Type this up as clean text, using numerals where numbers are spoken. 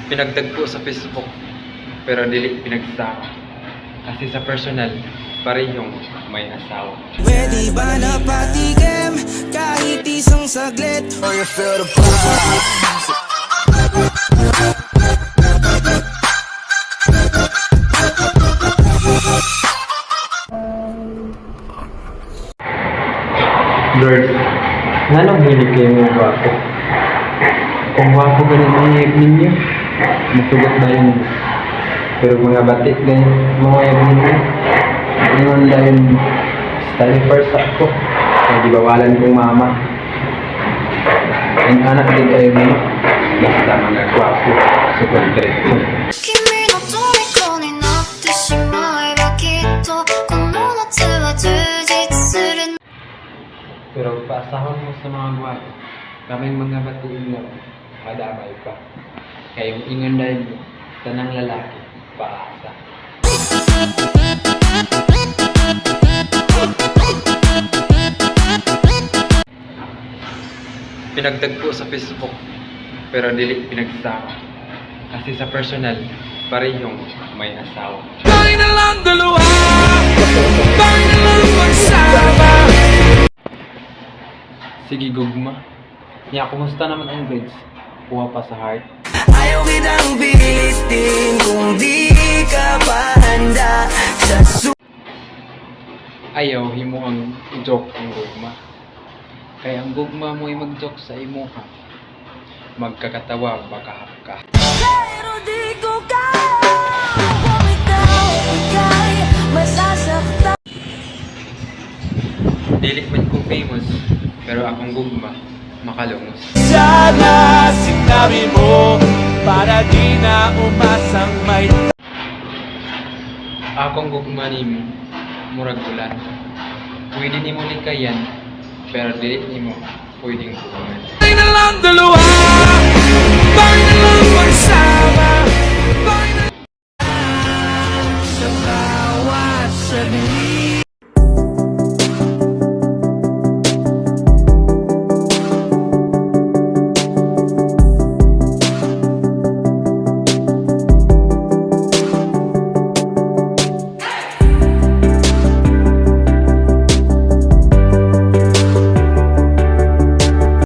Pinagtagpo sa Facebook, pero dili pinagsama. Kasi sa personal, parehong may asawa. Pwede ba na patikim kahit isang saglit? Oh, you feel the vibe. Girls, nganong hilig kayo ng gwapo? Kung gwapo ganun ang uyab ninyo, masugot ba yun? Pero mga batik ganyan, mga uyab ninyo, ingon dahil study first ako, kaya di bawalan kong mama. Ang anak din kayo mo, basta mga gwapo, sugod diretso. 君の虜になってしまえばきっとこの夏は充実する。 Pero paasahon mo sa mga gwapo, kaming mga batiin lang, madamay pa. Kayong ingon dahil mo, tanang lalaki, paasa. Pinagtagpo sa Facebook, pero dili pinagsama. Kasi sa personal, parehong may asawa. Tayo na lang dalawa. Tayo na lang magsama. Sige, gugma. Nya, kumusta naman ang grades? Kuha pa sa heart? Ayaw kitang pilitin kung di ka pa handa sa Ayaw himo ang joke ang gugma. Kaya ang gugma mo'y mag-joke sa imuha. Magkakatawa baka ka. Pero di ko kaya bumitaw. Ika'y masasaktan. Dili man ko famous, pero akong gugma makalungos. Sana sinabi mo para di na umasang may Akong gugma nimo murag ulan. Pwede nimo likayan, pero dili nimo pwedeng pugongan. Tayo na lang dalawa. Tayo na lang magsama. Tayo na. Sa bawat saglit.